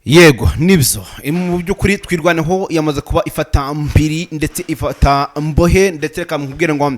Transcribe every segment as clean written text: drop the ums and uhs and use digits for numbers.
Yego, nibyo. Mu by'ukuri Twirwaneho yamaze kuba ifata mpiri ndetse ifata mbohe, ndetse reka mubwire ngo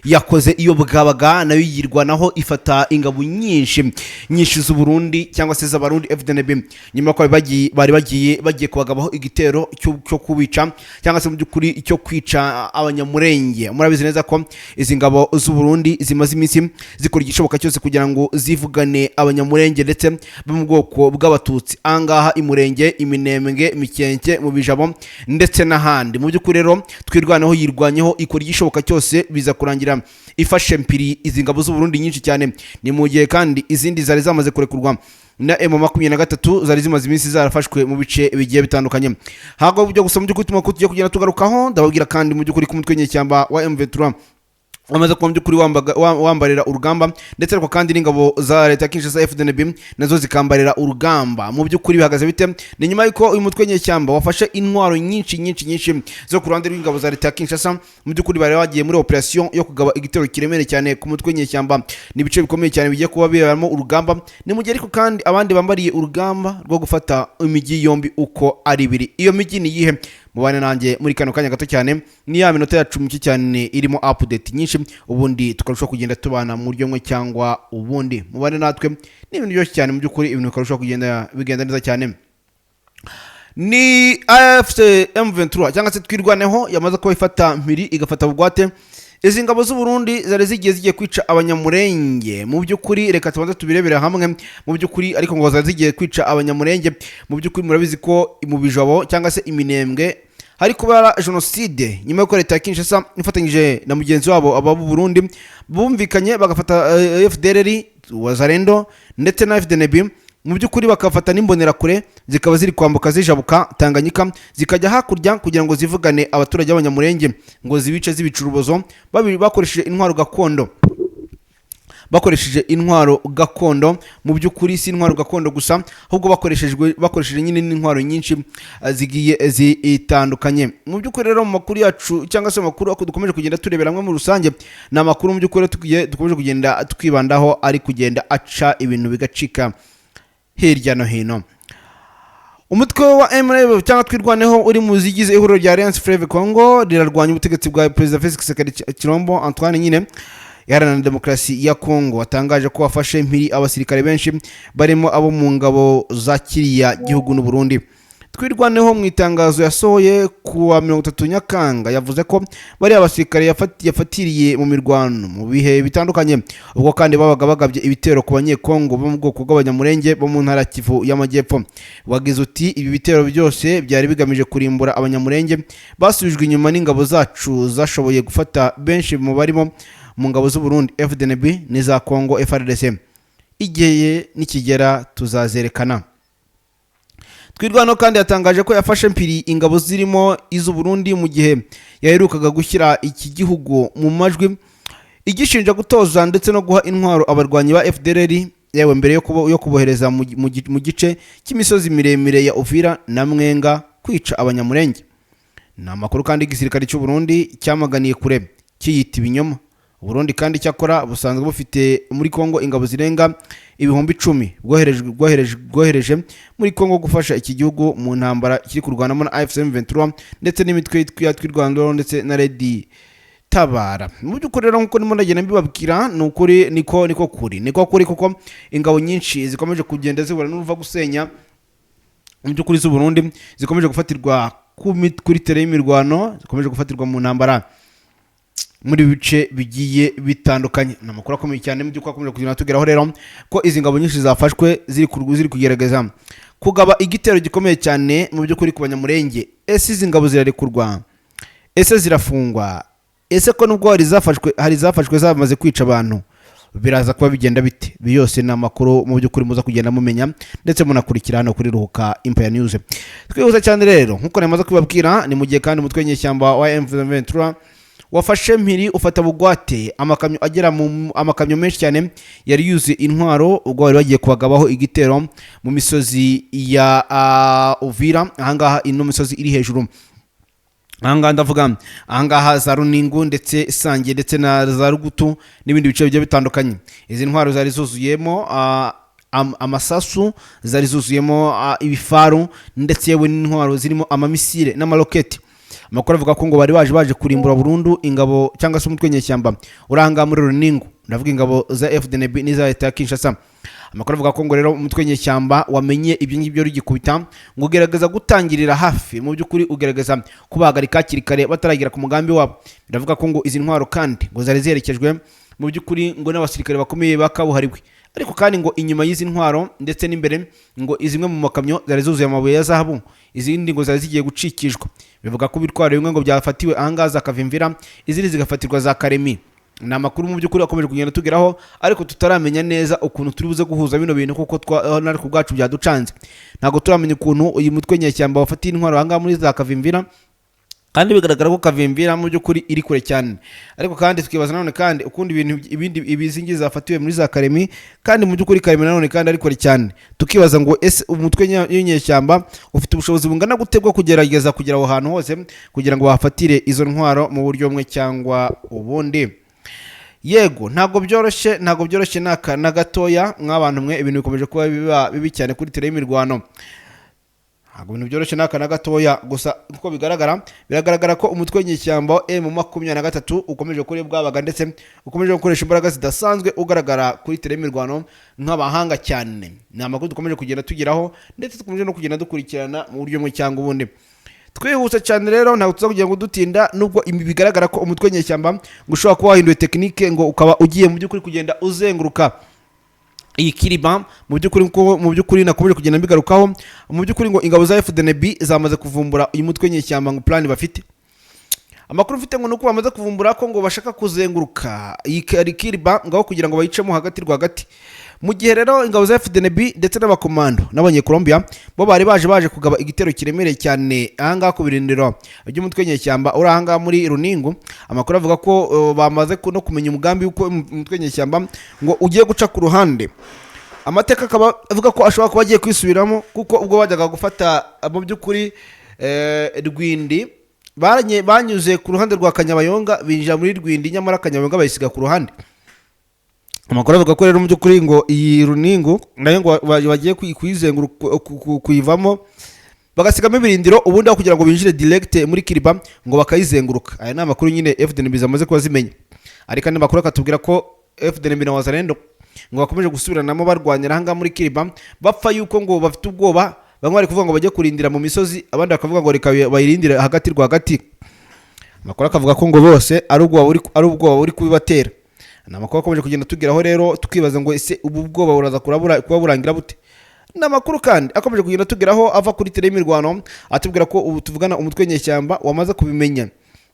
yakoze iyo bwabaga, nayo yirwanaho, ifata ingabo nyinshi nyinshi z'Uburundi cyangwa se z'Abarundi FDNB, nyuma y'uko bari bagiye kubagabaho igitero cyo kubica, cyangwa se mu by'ukuri cyo kwica Abanyamurenge. Murabizi neza ko izi ngabo z'Uburundi zimaze iminsi zikora igishoboka cyose kugira ngo zivugane Abanyamurenge ndetse bo mu bwoko bw'Abatutsi ahangaha Imurenge, Iminembwe, Mikenke, mu Bijabo ndetse n'ahandi. Mu by'ukuri rero Twirwaneho yirwanyeho, ikora igishoboka cyose, biza kurangira ifashe mpiri izi ngabo z'Uburundi nyinshi cyane. Ni mu gihe kandi izindi zari zamaze kurekurwa na M23 zari zimaze iminsi zarafashwe mu bice bigiye bitandukanye. Ntabwo byo gusa, mu by'ukuri tuma tugiye kugenda tugarukaho. Ndababwira kandi mu by'ukuri ku mutwe w'inyeshyamba wa M23 wamaze kuba mu by'ukuri wambarira urugamba, ndetse ariko kandi n'ingabo za leta ya Kinshasa FDNB nazo zikambarira urugamba. Mu by'ukuri bihagaze bite? Ni nyuma y'uko uyu mutwe w'inyeshyamba wafashe intwaro nyinshi nyinshi nyinshi zo ku ruhande rw'ingabo za leta ya Kinshasa. Mu by'ukuri bari bagiye muri operation yo kugaba igitero kiremereye cyane ku mutwe w'inyeshyamba. Ni ibice bikomeye cyane bigiye kuba biberamo urugamba. Ni mu gihe ariko kandi abandi bambariye urugamba rwo gufata imijyi yombi uko ari ibiri. Iyo mijyi ni iyihe? Mubane nanjye muri kano kanya gato cyane, ni ya minota yacu mike cyane irimo update nyinshi, ubundi tukarushaho kugenda tubana mu buryo bumwe cyangwa ubundi. Mubane natwe, ni ibintu byoroshye cyane. Mu by'ukuri ibintu bikarushaho kugenda bigenda neza cyane. Ni AFC M23 cyangwa se Twirwaneho yamaze kuba ifata mpiri, igafata bugwate izi ngabo z'u Burundi zari zigiye kwica Abanyamurenge. Mu by'ukuri reka tubanze tubirebere hamwe. Mu by'ukuri ariko ngo zari zigiye kwica Abanyamurenge. Mu by'ukuri murabizi ko mu Bijabo cyangwa se Iminembwe hari kubera jenoside, nyuma y'uko leta ya Kinshasa ifatanyije na mugenzi wabo aba b'u Burundi bumvikanye bagafata FDLR, Wazalendo ndetse na FDNB, mu by'ukuri bakafata n'Imbonerakure, zikaba ziri kwambuka zijabuka Tanganyika zikajya hakurya kugira ngo zivugane abaturage b'Abanyamurenge, ngo zibice zibica urubozo bakoresheje intwaro gakondo, bakoresheje intwaro gakondo. Mu by'ukuri si intwaro gakondo gusa, ahubwo bakoresheje nyine n'intwaro nyinshi zigiye zitandukanye. Mu by'ukuri rero mu makuru yacu cyangwa se amakuru ako dukomeje kugenda turebera hamwe muri rusange, ni amakuru mu by'ukuri dukomeje kugenda twibandaho, ari kugenda aca ibintu bigacika hirya no hino. Umutwe wa MRB cyangwa Twirwaneho uri mu zigize ihuriro rya Alliance Fleuve Congo rirarwanya ubutegetsi bwa Perezida Felix Tshisekedi Tshilombo Antoine nyine iharanira demokarasi ya Congo, watangaje ko wafashe mpiri abasirikare benshi barimo abo mu ngabo za kiriya gihugu n'u Burundi. Twirwaneho mu itangazo yasohoye ku wa 30 Nyakanga yavuze ko bariya basirikare yafatiriye mu mirwano mu bihe bitandukanye, ubwo kandi babaga bagabye ibitero ku Banyekongo bo mu bwoko bw'Abanyamurenge bo mu ntara ya Kivu y'Amajyepfo. Wagize uti: "Ibi bitero byose byari bigamije kurimbura Abanyamurenge, basubijwe inyuma n'ingabo zacu zashoboye gufata benshi mu barimo mu ngabo z'u Burundi FDNB n'iza Congo FARDC. Igihe nikigera tuzazerekana." Twirwaneho kandi yatangaje ko yafashe mpiri ingabo zirimo iz'u Burundi mu gihe yaherukaga gushyira iki gihugu mu majwi igishinja gutoza ndetse no guha intwaro abarwanyi ba FDLR, yewe mbere yo kubohereza mu gice cy'imisozi miremire ya Uvira na Mwenga kwica Abanyamurenge. Ni amakuru kandi igisirikare cy'u Burundi cyamaganiye kure, kiyita ibinyoma. Burundi kandi cyakora busanzwe bufite muri Kongo ingabo zirenga 10,000 bwohereje muri Kongo gufasha iki gihugu mu ntambara kiri kurwanamo na AFC M23 ndetse n'imitwe ya Twirwaneho ndetse na Red Tabara. Mu by'ukuri rero nk'uko ndimo ndagenda mbibabwira, ni ukuri, niko kuri, kuko ingabo nyinshi zikomeje kugenda zihura n'uruva gusenya mu by'ukuri z'u Burundi, zikomeje gufatirwa kuri terrain y'imirwano, zikomeje gufatirwa mu ntambara muri bice bigiye bitandukanye. Ni amakuru akomeye cyane mu by'ukuri akomeje kugenda tugeraho rero ko izi ngabo nyinshi zafashwe ziri kugerageza kugaba igitero gikomeye cyane mu by'ukuri ku Banyamurenge. Ese izi ngabo zirarekurwa? Ese zirafungwa? Ese ko nubwo hari zafashwe zamaze kwica abantu, biraza kuba bigenda bite? Ibi yose ni amakuru mu by'ukuri muza kugenda mumenya ndetse munakurikira hano kuri Ruhuka Empire News. Twihuza cyane rero, nk'uko namaze kubabwira, ni mu gihe kandi umutwe w'inyeshyamba wa M23 wafashe mpiri, ufata bugwate amakamyo agera mu amakamyo menshi cyane yari yuzuye intwaro, ubwo bari bagiye kubagabaho igitero mu misozi ya Uvira. Ahangaha ino misozi iri hejuru ahangaha, ndavuga ahangaha za Runingu ndetse Sange ndetse na za Rugutu n'ibindi bice bigiye bitandukanye. Izi ntwaro zari zuzuyemo. amasasu, zari zuzuyemo ibifaru, ndetse yewe n'intwaro zirimo amamisile n'amaroketi. Amakuru avuga ko ngo bari baje kurimbura burundu ingabo cyangwa se umutwe w'inyeshyamba uranga muri Runingu, ndavuga ingabo za FDNB n'iza leta ya Kinshasa. Amakuru avuga ko ngo rero umutwe w'inyeshyamba wamenye ibyo ngibyo rugikubita, ngo ugerageza gutangirira hafi, mu by'ukuri ugerageza kubahagarika hakiri kare bataragera ku mugambi wabo. Biravuga ko ngo izi ntwaro kandi ngo zari ziherekejwe mu by'ukuri ngo n'abasirikare bakomeye bakabuhariwe. Ariko kandi ngo inyuma y'izi ntwaro ndetse n'imbere, ngo zimwe mu makamyo zari zuzuye amabuye ya zahabu, izindi ngo zari zigiye gucikishwa. Bivuga ko ibitwaro bimwe ngo byafatiwe ahangaha za Kavimvira, izindi zigafatirwa za Karemi. Ni amakuru mu by'ukuri akomeje kugenda tugeraho, ariko tutaramenya neza ukuntu turi buze guhuza bino bintu, kuko natwe ubwacu byaducanze. Ntabwo turamenya ukuntu uyu mutwe nyeshyamba wafatiye intwaro ahangaha muri za Kavimvira, kandi bigaragara ko Kavimvira mu by'ukuri iri kure cyane. Ariko kandi tukibaza nanone kandi ukundi ibintu ibindi ibizingi zafatiwe muri za Karemi, kandi mu by'ukuri Karemi nanone kandi ari kure cyane. Tukibaza ngo ese umutwe w'inyeshyamba ufite ubushobozi bungana gute bwo kugerageza kugera aho hantu hose kugira ngo bahafatire izo ntwaro mu buryo bumwe cyangwa ubundi? Yego, ntabwo byoroshye, ntabwo byoroshye n'aka na gatoya. Mw'abantu mwe, ibintu bikomeje kuba biba bibi cyane kuri terrain y'imirwano. Ntabwo ibintu byoroshye n'aka na gatoya. Gusa uko bigaragara, biragaragara ko umutwe w'inyeshyamba wa M23 ukomeje kuri bwabaga, ndetse ukomeje gukoresha imbaraga zidasanzwe, ugaragara kuri terrain y'imirwano nk'abahanga cyane. Ni amakuru dukomeje kugenda tugeraho, ndetse dukomeje no kugenda dukurikirana mu buryo bumwe cyangwa ubundi. Twihuse cyane rero, ntabwo tuza kugira ngo dutinda, nubwo ibi bigaragara ko umutwe w'inyeshyamba ngo ushobora kuba wahinduye technique, ngo ukaba ugiye mu by'ukuri kugenda uzenguruka iyi Kiriba. Mu by'ukuri, nkuko mu by'ukuri nakomeje kugenda mbigarukaho, mu by'ukuri ngo ingabo za FDNB zamaze kuvumbura uyu mutwe w'inyeshyamba, ngo plan bafite. Amakuru mfite ngo ni uko bamaze kuvumbura ko ngo bashaka kuzenguruka iyi Kiriba ngaho kugira ngo bayicemo hagati rwagati. Mu gihe rero ingabo za FDNB ndetse n'abakomando n'Abanyekolombia bo bari baje kugaba igitero kiremereye cyane ahangaha ku birindiro by'umutwe w'inyeshyamba uri ahangaha muri Runingu, amakuru avuga ko bamaze no kumenya umugambi w'uko umutwe w'inyeshyamba ngo ugiye guca ku ruhande. Amateka akaba avuga ko ashobora kuba agiye kwisubiramo, kuko ubwo bajyaga gufata mu by'ukuri Rwindi, banyuze ku ruhande rwa Kanyabayonga binjira muri Rwindi, nyamara Kanyabayonga bayisiga ku ruhande. Amakuru avuga ko rero mu by'ukuri ngo iyi Runingu nayo ngo bagiye kuyizenguruka, kuyivamo bagasigamo ibirindiro, ubundi aho kugira ngo binjire direct muri Kiriba ngo bakayizenguruka. Aya ni amakuru nyine FDNB zamaze kuba zimenya. Ariko andi makuru akatubwira ko FDNB na Wazalendo ngo bakomeje gusubiranamo barwanira ahangaha muri Kiriba, bapfa yuko ngo bafite ubwoba. Bamwe bari kuvuga ngo bajye kurindira mu misozi, abandi bakavuga ngo reka bayirindire hagati rwagati. Amakuru akavuga ko ngo bose ari ubwoba buri kubibatera. Ni amakuru akomeje kugenda tugeraho rero, tukibaza ngo ese ubu bwoba buraza kuba burangira bute? Ni amakuru kandi akomeje kugenda tugeraho ava kuri terrain y'imirwano, atubwira ko ubu tuvugana umutwe w'inyeshyamba wamaze kubimenya.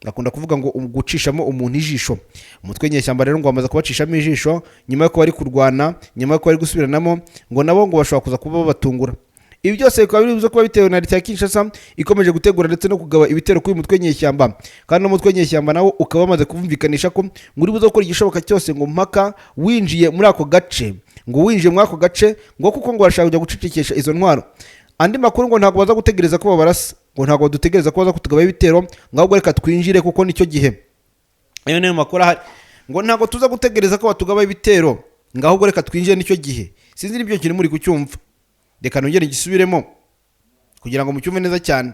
Akunda kuvuga ngo gucishamo umuntu ijisho. Umutwe w'inyeshyamba rero ngo wamaze kubacishamo ijisho nyuma y'uko bari kurwana, nyuma y'uko bari gusubiranamo, ngo nabo ngo bashobora kuza kuba babatungura. Ibi byose bikaba biri buze kuba bitewe na leta ya Kinshasa ikomeje gutegura ndetse no kugaba ibitero kuri uyu mutwe w'inyeshyamba, kandi n'umutwe w'inyeshyamba nawo ukaba wamaze kumvikanisha ko ngo uri buze gukora igishoboka cyose ngo mpaka winjiye muri ako gace, ngo winjiye muri ako gace, ngo kuko ngo barashaka kujya gucecekesha izo ntwaro. Andi makuru ngo ntabwo baza gutegereza ko babarasa, ngo ntabwo badutegereza ko baza kutugabaho ibitero, ngo ahubwo reka twinjire kuko nicyo gihe. Ayo niyo makuru ahari, ngo ntabwo tuza gutegereza ko batugabaho ibitero, ngo ahubwo reka twinjire, nicyo gihe. Sinzi n'ibyo kintu muri kucyumva. Reka nongere ngisubiremo kugira ngo mucyumve neza cyane.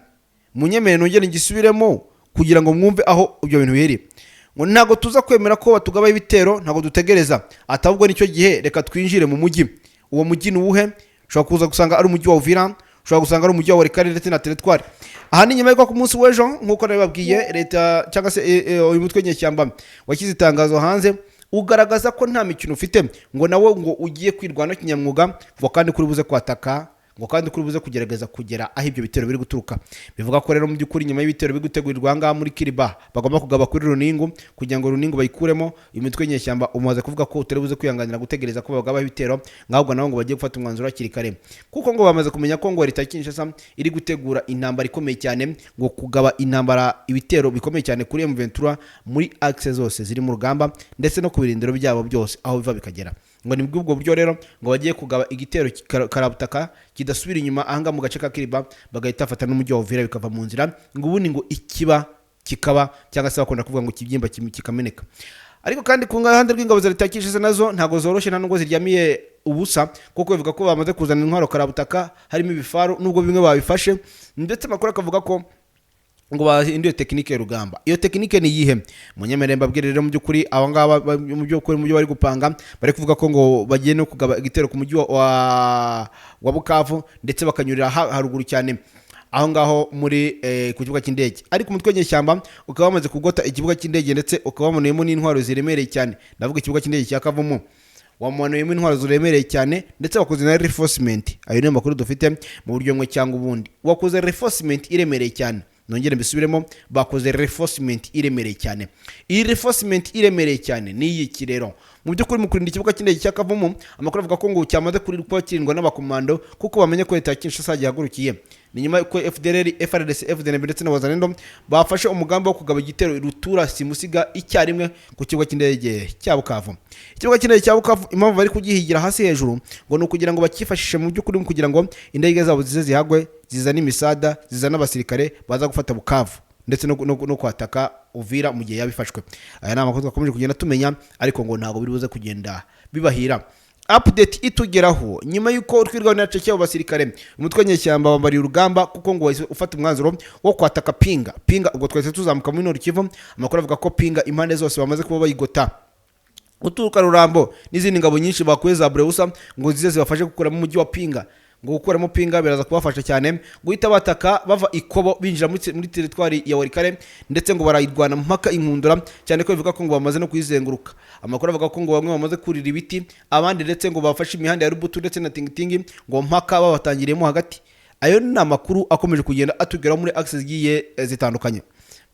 Munyemere nongere ngisubiremo kugira ngo mwumve aho ibyo bintu biri. Ngo ntabwo tuza kwemera ko batugabaho ibitero, ntabwo dutegereza ati, ahubwo nicyo gihe, reka twinjire mu mujyi. Uwo mujyi ni uwuhe? Ushobora kuza gusanga ari umujyi wa Uvira, ushobora gusanga ari umujyi wa Walikale ndetse na teritwari. Aha ni nyuma y'uko ku munsi w'ejo, nk'uko nabibabwiye, leta cyangwa se uyu mutwe w'inyeshyamba washyize itangazo hanze ugaragaza ko nta mikino ufite, ngo nawe ngo ugiye kwirwanaho kinyamwuga, ngo kandi kuri buze kwataka, ngo kandi kuri buze kugerageza kugera aho ibyo bitero biri guturuka. Bivuga ko rero mu by'ukuri nyuma y'ibitero biri gutegurirwa ahangaha muri Kiriba, bagomba kugaba kuri Runingu kugira ngo Runingu bayikuremo. Imitwe y'inyeshyamba umaze kuvuga ko utari buze kwihanganira gutegereza ko bagabaho ibitero, ahubwo nabo ngo bagiye gufata umwanzuro hakiri kare, kuko ngo bamaze kumenya ko ngo leta ya Kinshasa iri gutegura intambara ikomeye cyane, ngo kugaba intambara, ibitero bikomeye cyane kuri M23 muri axe zose ziri mu rugamba, ndetse no ku birindiro byabo byose aho biva bikagera. Ngo ni bw'ubwo buryo rero ngo bagiye kugaba igitero karabutaka kidasubira inyuma ahangaha mu gace ka Kiriba, bagahita bafata n'umujyi wa Uvira bikava mu nzira, ngo ubundi ngo ikiba kikaba, cyangwa se bakunda kuvuga ngo ikibyimba kikameneka. Ariko kandi ku ruhande rw'ingabo za leta ya Kinshasa, nazo ntabwo zoroshye, nta nubwo ziryamiye ubusa, kuko bivuga ko bamaze kuzana intwaro karabutaka, harimo ibifaru, nubwo bimwe babifashe. Ndetse amakuru akavuga ko ngo bahinduye tekinike y'urugamba. Iyo tekinike ni iyihe? Munyemerere mbabwire rero. Mu by'ukuri aba ngaba mu by'ukuri mu byo bari gupanga, bari kuvuga ko ngo bagiye no kugaba igitero ku mujyi wa Bukavu, ndetse bakanyurira haruguru cyane aho ngaho muri ku kibuga cy'indege. Ariko umutwe w'inyeshyamba ukaba wamaze kugota ikibuga cy'indege, ndetse ukaba wamanuyemo n'intwaro ziremereye cyane. Ndavuga ikibuga cy'indege cya Kavumu, wamanuyemo intwaro ziremereye cyane, ndetse wakoze na reinforcement. Ayo niyo makuru dufite mu buryo bumwe cyangwa ubundi. Wakoze reinforcement iremereye cyane. Nongere mbisubiremo, bakoze reinforcement iremereye cyane. Iyi reinforcement iremereye cyane ni iyiki rero? Mu by'ukuri, mu kurinda ikibuga cy'indege cya Kavumu, amakuru avuga ko ngo cyamaze kuba kirindwa n'abakomando, kuko bamenye ko leta ya Kinshasa gihagurukiye. Ni nyuma y'uko FDLR, FARDC, FDNB ndetse na Wazalendo bafashe umugambi wo kugaba igitero rutura simusiga icyarimwe ku kibuga cy'indege cya Bukavu. Ikibuga cy'indege cya Bukavu, impamvu bari kugihigira hasi hejuru ngo ni ukugira ngo bakifashishe mu by'ukuri kugira ngo indege zabo zize zihagwe, zizane imisada, zizane abasirikare baza gufata Bukavu ndetse no kwataka Uvira mu gihe yabifashwe. Aya ni amakuru twakomeje kugenda tumenya, ariko ngo ntabwo biri buze kugenda bibahira. Update itugeraho nyuma y'uko Twirwaneho yacekeye abo basirikare, umutwe w'inyeshyamba wambariye urugamba, kuko ngo wahise ufata umwanzuro wo kwataka Pinga. Pinga, ubwo twahise tuzamuka muri Nord Kivu. Amakuru avuga ko Pinga impande zose bamaze kuba bayigota, uturuka Rurambo n'izindi ngabo nyinshi bakuye za Bureusa ngo zize zibafashe gukuramo umujyi wa Pinga. Ngo gukuramo Pinga biraza kubafasha cyane guhita bataka bava Ikobo binjira muri teritwari ya Walikale, ndetse ngo barayirwana mpaka inkundura, cyane ko bivuga ko ngo bamaze no kuyizenguruka. Amakuru avuga ko ngo bamwe bamaze kurira ibiti, abandi ndetse ngo bafashe imihanda ya Rubutu ndetse na Tingitingi, ngo mpaka babatangiriyemo hagati. Ayo ni amakuru akomeje kugenda atugeraho muri axes zigiye zitandukanye.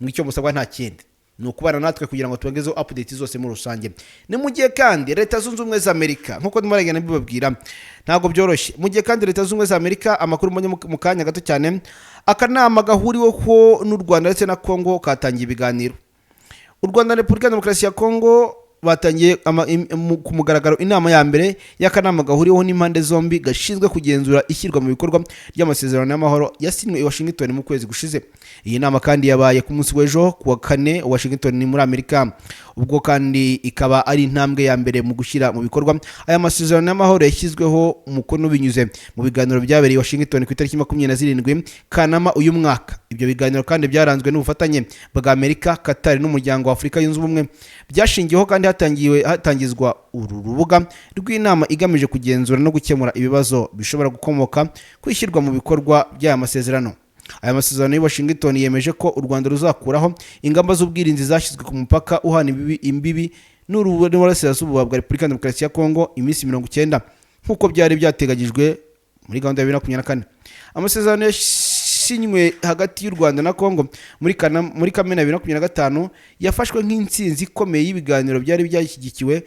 Mu icyo musabwa nta kindi, ni ukubana natwe kugira ngo tubagezeho update zose muri rusange. Ni mu gihe kandi Leta Zunze Ubumwe za Amerika, nk'uko ndimo aragenda mbibabwira, ntabwo byoroshye. Mu gihe kandi Leta Zunze Ubumwe za Amerika, amakuru mbonye mu kanya gato cyane, akanama gahuriweho n'u Rwanda ndetse na Congo katangiye ibiganiro. U Rwanda na Repubulika ya Demokarasi ya Kongo batangiye ku mugaragaro inama ya mbere y'akanama gahuriweho n'impande zombi gashinzwe kugenzura ishyirwa mu bikorwa ry'amasezerano y'amahoro yasinywe i Washington mu kwezi gushize. Iyi nama kandi yabaye ku munsi w'ejo ku wa kane, Washington ni muri Amerika. Ubwo kandi ikaba ari intambwe ya mbere mu gushyira mu bikorwa aya masezerano y'amahoro yashyizweho umukono binyuze mu biganiro byabereye i Washington ku itariki 27 Kanama uyu mwaka. Ibyo biganiro kandi byaranzwe n'ubufatanye bwa Amerika, Qatar n'Umuryango wa Afurika Yunze Ubumwe. Byashingiweho kandi hatangizwa uru rubuga rw'inama igamije kugenzura no gukemura ibibazo bishobora gukomoka ku ishyirwa mu bikorwa by'aya masezerano. Aya masezerano y'i Washington yemeje ko u Rwanda ruzakuraho ingamba z'ubwirinzi zashyizwe ku mupaka uhana imbibi n'Uburasirazuba bwa Repubulika ya Demokarasi ya Kongo iminsi 90, nk'uko byari byateganyijwe muri gahunda ya 2024. Amasezerano yasinywe hagati y'u Rwanda na Kongo muri Kamena 2025 yafashwe nk'intsinzi ikomeye y'ibiganiro byari byashyigikiwe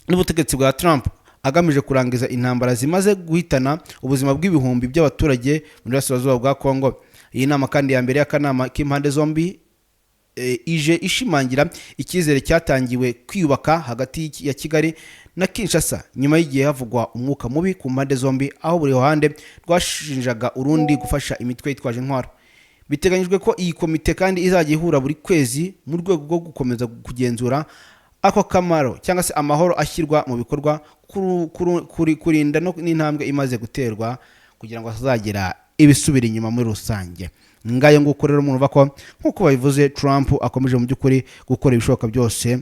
n'ubutegetsi bwa Trump, agamije kurangiza intambara zimaze guhitana ubuzima bw'ibihumbi by'abaturage mu burasirazuba bwa Kongo. Iyi nama kandi ya mbere y'akanama k'impande zombi ije ishimangira icyizere cyatangiwe kwiyubaka hagati ya Kigali na Kinshasa nyuma y'igihe havugwa umwuka mubi ku mpande zombi, aho buri ruhande rwashinjaga urundi gufasha imitwe yitwaje intwaro. Biteganyijwe ko iyi komite kandi izajya ihura buri kwezi mu rwego rwo gukomeza kugenzura ako kamaro cyangwa se amahoro ashyirwa mu bikorwa, kurinda n'intambwe imaze guterwa kugira ngo hatazagira ibisubira inyuma muri rusange. Ngayo nguko rero, murumva ko nk'uko babivuze, Trump akomeje mu by'ukuri gukora ibishoboka byose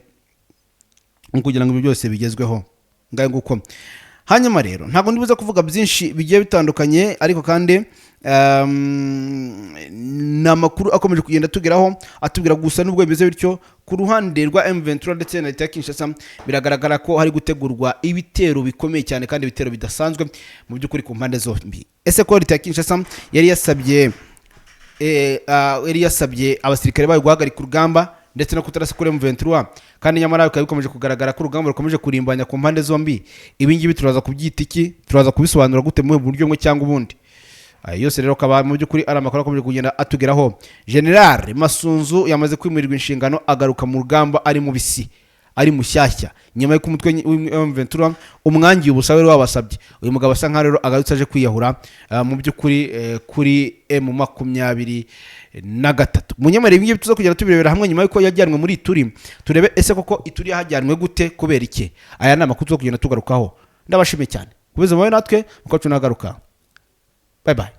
kugira ngo ibyo byose bigezweho. Ngayo nguko. Hanyuma rero ntabwo ndibuze kuvuga byinshi bigiye bitandukanye, ariko kandi ni amakuru akomeje kugenda atugeraho, atubwira gusa nubwo bimeze bityo, ku ruhande rwa M23 ndetse na leta ya Kinshasa biragaragara ko hari gutegurwa ibitero bikomeye cyane, kandi ibitero bidasanzwe mu by'ukuri ku mpande zombi. Ese ko leta ya Kinshasa yari yasabye abasirikare bayo guhagarika urugamba ndetse no kutarasa kuri M23, kandi nyamara bikaba bikomeje kugaragara ko urugamba rukomeje kurimbanya ku mpande zombi, ibi ngibi turaza kubyita iki? Turaza kubisobanura gute mu buryo bumwe cyangwa ubundi? Aya yose rero akaba mu by'ukuri ari amakuru akomeje kugenda atugeraho. General Masunzu yamaze kwimurirwa inshingano, agaruka mu rugamba ari mubisi, ari mushyashya, nyuma y'uko umutwe M23 umwangiye ubusabe wari wabasabye. Uyu mugabo asa nkaho rero agarutse aje kwiyahura mu by'ukuri kuri M23. Munyemere ibi ngibi tuza kugenda tubirebera hamwe nyuma y'uko yajyanwe muri Ituri, turebe ese koko Ituri yahajyanwe gute, kubera iki? Aya ni amakuru tuza kugenda tugarukaho. Ndabashimiye cyane kubeza mubaye natwe mukacu nagaruka. Bye bye.